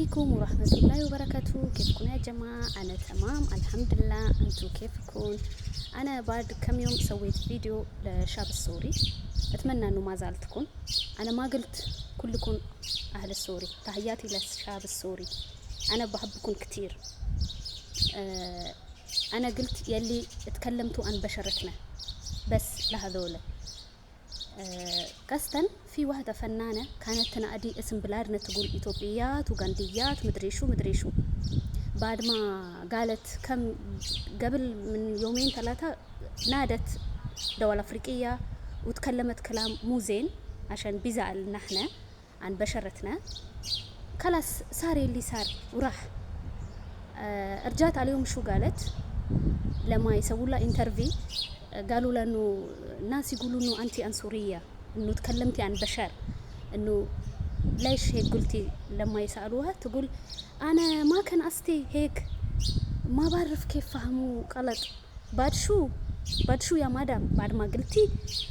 عليكم ورحمة الله وبركاته. كيفكم يا جماعة؟ أنا تمام الحمد لله، أنتو كيفكم؟ أنا بعد كم يوم سويت فيديو لشاب السوري، أتمنى أنه ما زعلتكم. أنا ما قلت كلكم أهل السوري، تحياتي للشاب السوري، أنا بحبكم كتير. أنا قلت يلي تكلمتوا عن بشرتنا بس لهذولا. قصدا في واحدة فنانة كانت تنادي اسم بلادنا، تقول إثيوبيات وغنديات مدري شو مدري شو. بعد ما قالت كم قبل من يومين ثلاثة نادت دول أفريقية وتكلمت كلام مو زين عشان بيزعل نحن عن بشرتنا. خلاص صار اللي صار وراح. رجعت عليهم شو قالت لما يسووا لها interview، قالوا لها انه الناس يقولوا انه انت عنصريه، انه تكلمتي عن بشر، انه ليش هيك قلتي؟ لما يسالوها تقول انا ما كان قصدي هيك، ما بعرف كيف فهموا غلط. بعد شو؟ بعد شو يا مدام؟ بعد ما قلتي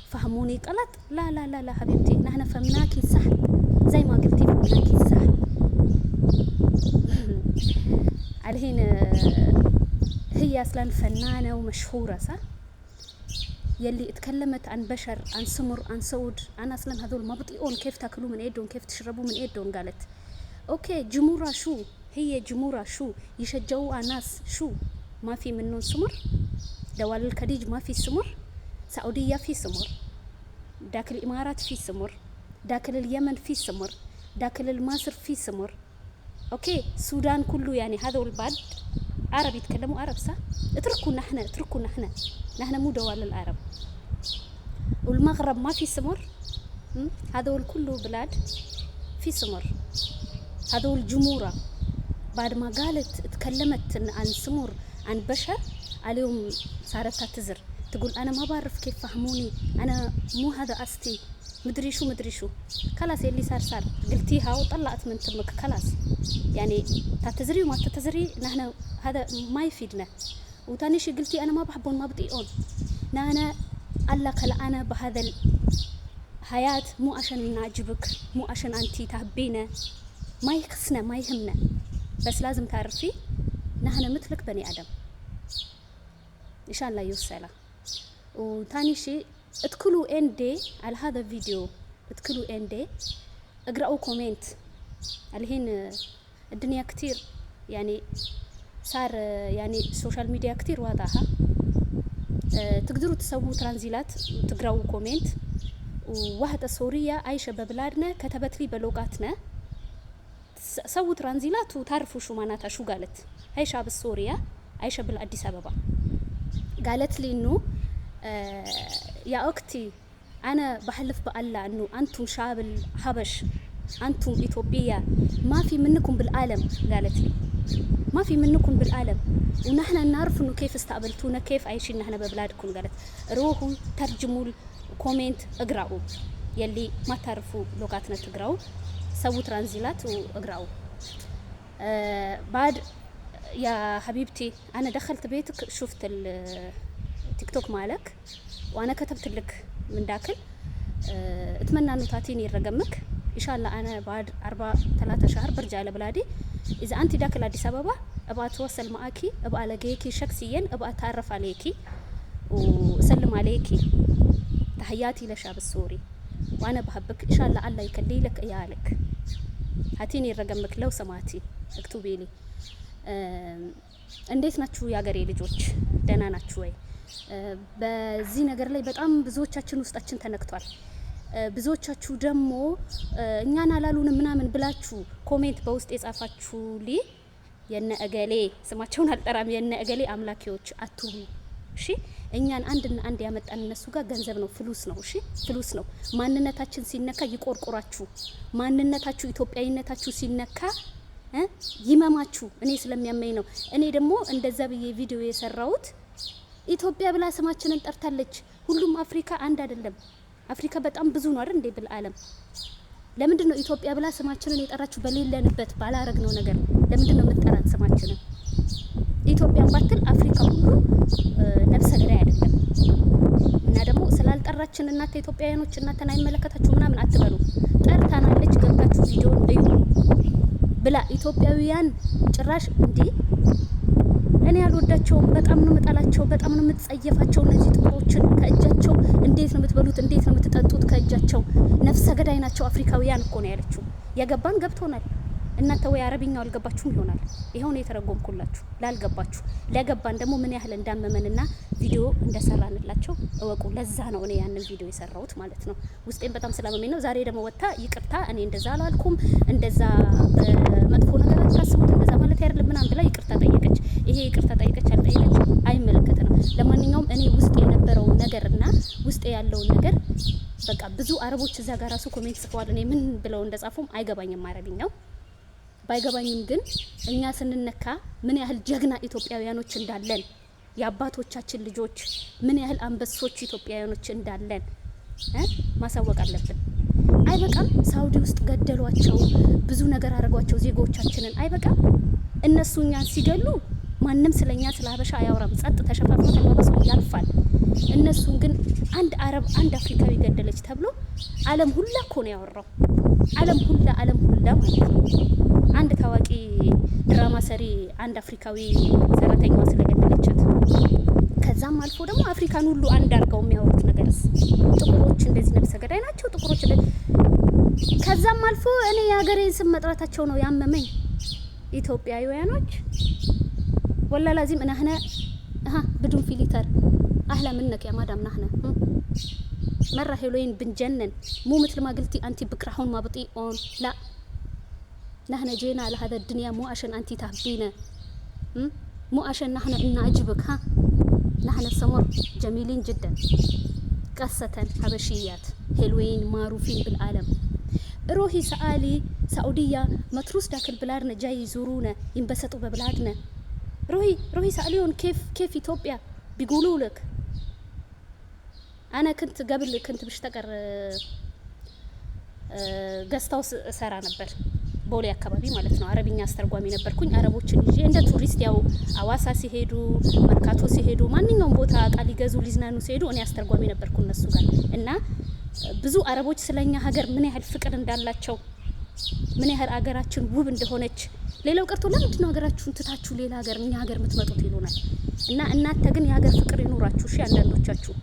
فهموني غلط؟ لا لا لا لا حبيبتي، نحن فهمناكي صح، زي ما قلتي فهمناكي صح. الحين هي اصلا فنانه ومشهوره صح؟ يلي اتكلمت عن بشر، عن سمر، عن سود، انا اصلا هذول ما بطيقون، كيف تاكلوا من ايدهم، كيف تشربوا من ايدهم. قالت okay جمهورها شو هي؟ جمهورها شو يشجعوا ناس شو ما في منهم سمر؟ دول الخليج ما في سمر، سعودية في سمر، داخل الإمارات في سمر، داخل اليمن في سمر، داخل المصر في سمر، okay السودان كله، يعني هذول البلد عرب يتكلموا عرب صح؟ اتركوا نحن، اتركوا نحن، نحن مو دول العرب. والمغرب ما في سمر؟ هذول كله بلاد في سمر، هذول جمهورة. بعد ما قالت تكلمت عن سمر عن بشر اليوم صارت تعتذر، تقول انا ما بعرف كيف فهموني، انا مو هذا قصدي، مدري شو مدري شو. خلاص اللي صار صار، قلتيها وطلعت من تمك، خلاص يعني تعتذري وما تعتذري نحن هذا ما يفيدنا. وثاني شيء قلتي انا ما بحبهم ما بطيقون، نحن الله خلقنا بهذا الحياة مو عشان نعجبك، مو عشان انتي تحبينا، ما يخصنا ما يهمنا، بس لازم تعرفي نحن مثلك بني ادم. ان شاء الله يوصل. وثاني شيء ادخلوا عندي على هذا الفيديو، ادخلوا عندي اقرأوا comment. الحين الدنيا كتير يعني صار يعني ال social media كتير واضحة، تقدروا تسووا translate وتقرأوا comment. وواحدة سورية عايشة ببلادنا كتبت لي بلغتنا، سووا translate وتعرفوا شو معناتها شو قالت. هي شاب السورية عايشة بالأديس أبابا، قالت لي إنه يا أختي أنا بحلف بالله إنه أنتم شعب الحبش، أنتم إثيوبية ما في منكم بالعالم. قالت لي ما في منكم بالعالم، ونحن نعرف إنه كيف استقبلتونا، كيف عايشين نحن ببلادكم. قالت روحوا ترجموا comment اقرأوا، يلي ما تعرفوا لغتنا تقرأوا، سووا translate واقرأوا. بعد يا حبيبتي أنا دخلت بيتك شفت التيك توك مالك وأنا كتبت لك من داخل، أتمنى أنه تعطيني رقمك إن شاء الله. أنا بعد 4 3 شهر برجع لبلادي، إذا أنت داخل أديس أبابا أبغى أتواصل معاكي، أبغى ألاقيكي شخصيا، أبغى أتعرف عليكي وأسلم عليكي. تحياتي للشعب السوري وأنا بحبك إن شاء الله، الله يخلي لك عيالك. هاتيني رقمك لو سمحتي، اكتبي لي። እንዴት ናችሁ የአገሬ ልጆች? ደህና ናችሁ ወይ? በዚህ ነገር ላይ በጣም ብዙዎቻችን ውስጣችን ተነክቷል። ብዙዎቻችሁ ደግሞ እኛን አላሉንም ምናምን ብላችሁ comment በውስጥ የጻፋችሁልኝ የነ እገሌ ስማቸውን አልጠራም፣ የነ እገሌ አምላኪዎች አትሁኑ። እሺ እኛን አንድና አንድ ያመጣን እነሱ ጋር ገንዘብ ነው፣ فلوس ነው። እሺ فلوس ነው። ማንነታችን ሲነካ ይቆርቆራችሁ። ማንነታችሁ ኢትዮጵያዊነታችሁ ሲነካ ይመማችሁ። እኔ ስለሚያመኝ ነው። እኔ ደግሞ እንደዛ ብዬ ቪዲዮ የሰራሁት ኢትዮጵያ ብላ ስማችንን ጠርታለች። ሁሉም አፍሪካ አንድ አይደለም። አፍሪካ በጣም ብዙ ነው አይደል እንዴ? بالعالم ለምንድን ነው ኢትዮጵያ ብላ ስማችንን የጠራችሁ? በሌለንበት ባላረግነው ነገር ለምንድን ነው የምትጠራን ስማችንን? ኢትዮጵያን ባትል አፍሪካ ሁሉ ነፍሰ ገዳይ አይደለም። እና ደግሞ ስላልጠራችን እናንተ ኢትዮጵያውያኖች እናንተን አይመለከታችሁ ምናምን አትበሉ። ጠርታናለች። ገብታችሁ ቪዲዮን እዩ። ብላ ኢትዮጵያውያን ጭራሽ እንዴ እኔ አልወዳቸውም፣ በጣም ነው የምጠላቸው፣ በጣም ነው የምትጸየፋቸው። እነዚህ ጥቁሮችን ከእጃቸው እንዴት ነው የምትበሉት? እንዴት ነው የምትጠጡት? ከእጃቸው ነፍሰ ገዳይ ናቸው አፍሪካውያን እኮ ነው ያለችው። የገባን ገብቶናል። እናንተ ወይ አረብኛው አልገባችሁም ይሆናል። ይኸው ነው የተረጎምኩላችሁ ላልገባችሁ። ለገባን ደግሞ ምን ያህል እንዳመመንና ቪዲዮ እንደሰራንላቸው እወቁ። ለዛ ነው እኔ ያንን ቪዲዮ የሰራሁት ማለት ነው። ውስጤን በጣም ስላመመኝ ነው። ዛሬ ደግሞ ወጥታ ይቅርታ፣ እኔ እንደዛ አላልኩም፣ እንደዛ መጥፎ ነገር አታስቡት፣ እንደዛ ማለት አይደለም ምናምን ብላ ይቅርታ ጠየቀች። ይሄ ይቅርታ ጠየቀች አልጠየቀች አይመለከተንም። ለማንኛውም እኔ ውስጥ የነበረውን ነገርና ውስጥ ያለውን ነገር በቃ ብዙ አረቦች እዛ ጋር ራሱ comment ጽፈዋል። እኔ ምን ብለው እንደጻፉም አይገባኝም አረብኛው ባይገባኝም ግን እኛ ስንነካ ምን ያህል ጀግና ኢትዮጵያውያኖች እንዳለን፣ የአባቶቻችን ልጆች ምን ያህል አንበሶች ኢትዮጵያውያኖች እንዳለን ማሳወቅ አለብን። አይበቃም? ሳውዲ ውስጥ ገደሏቸው፣ ብዙ ነገር አድርጓቸው ዜጎቻችንን። አይበቃም? እነሱ እኛን ሲገሉ ማንም ስለኛ ስለ ሀበሻ አያወራም። ጸጥ ተሸፋፍኖ ተባብሶ ያልፋል። እነሱን ግን አንድ አረብ አንድ አፍሪካዊ ገደለች ተብሎ ዓለም ሁላ እኮ ነው ያወራው። ዓለም ሁላ፣ ዓለም ሁላ ማለት ነው። አንድ ታዋቂ ድራማ ሰሪ አንድ አፍሪካዊ ሰራተኛዋ ስለገደለቻት፣ ከዛም አልፎ ደግሞ አፍሪካን ሁሉ አንድ አድርገው የሚያወሩት ነገርስ ጥቁሮች እንደዚህ ነፍሰ ገዳይ ናቸው፣ ጥቁሮች። ከዛም አልፎ እኔ የሀገሬን ስም መጥራታቸው ነው ያመመኝ። ኢትዮጵያውያኖች والله لازم نحنا ها بدون فلتر احلى منك يا مدام، نحنا مرة حلوين بنجنن، مو مثل ما قلتي انت بكرهون ما بطيقون. لا، نحن جينا على هذا الدنيا مو عشان انت تحبينا، مو عشان نحن نعجبك. ها، نحن سمر جميلين جدا، خاصة حبشيات حلوين معروفين بالعالم. روحي سألي سعودية متروس داخل بلادنا، جاي يزورونا ينبسطوا ببلادنا. روحي روحي سأليهم كيف كيف إثيوبيا، بيقولوا لك. أنا كنت قبل كنت بشتغل guest house እሰራ ነበር ቦሌ አካባቢ ማለት ነው። አረብኛ አስተርጓሚ ነበርኩኝ። አረቦችን ይዤ እንደ ቱሪስት ያው አዋሳ ሲሄዱ፣ መርካቶ ሲሄዱ፣ ማንኛውም ቦታ እቃ ሊገዙ ሊዝናኑ ሲሄዱ እኔ አስተርጓሚ ነበርኩ እነሱ ጋር። እና ብዙ አረቦች ስለኛ ሀገር ምን ያህል ፍቅር እንዳላቸው፣ ምን ያህል አገራችን ውብ እንደሆነች፣ ሌላው ቀርቶ ለምንድን ነው ሀገራችሁን ትታችሁ ሌላ ሀገር እኛ ሀገር የምትመጡት ይሉናል። እና እናንተ ግን የሀገር ፍቅር ይኑራችሁ። እሺ፣ አንዳንዶቻችሁ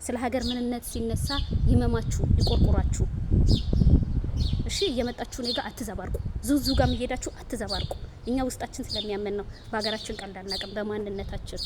ስለ ሀገር ምንነት ሲነሳ ይመማችሁ ይቆርቁራችሁ። እሺ፣ እየመጣችሁ እኔ ጋር አትዘባርቁ። ዙዙ ጋር እየሄዳችሁ አትዘባርቁ። እኛ ውስጣችን ስለሚያመን ነው። በሀገራችን ቀልድ አናውቅም፣ በማንነታችን።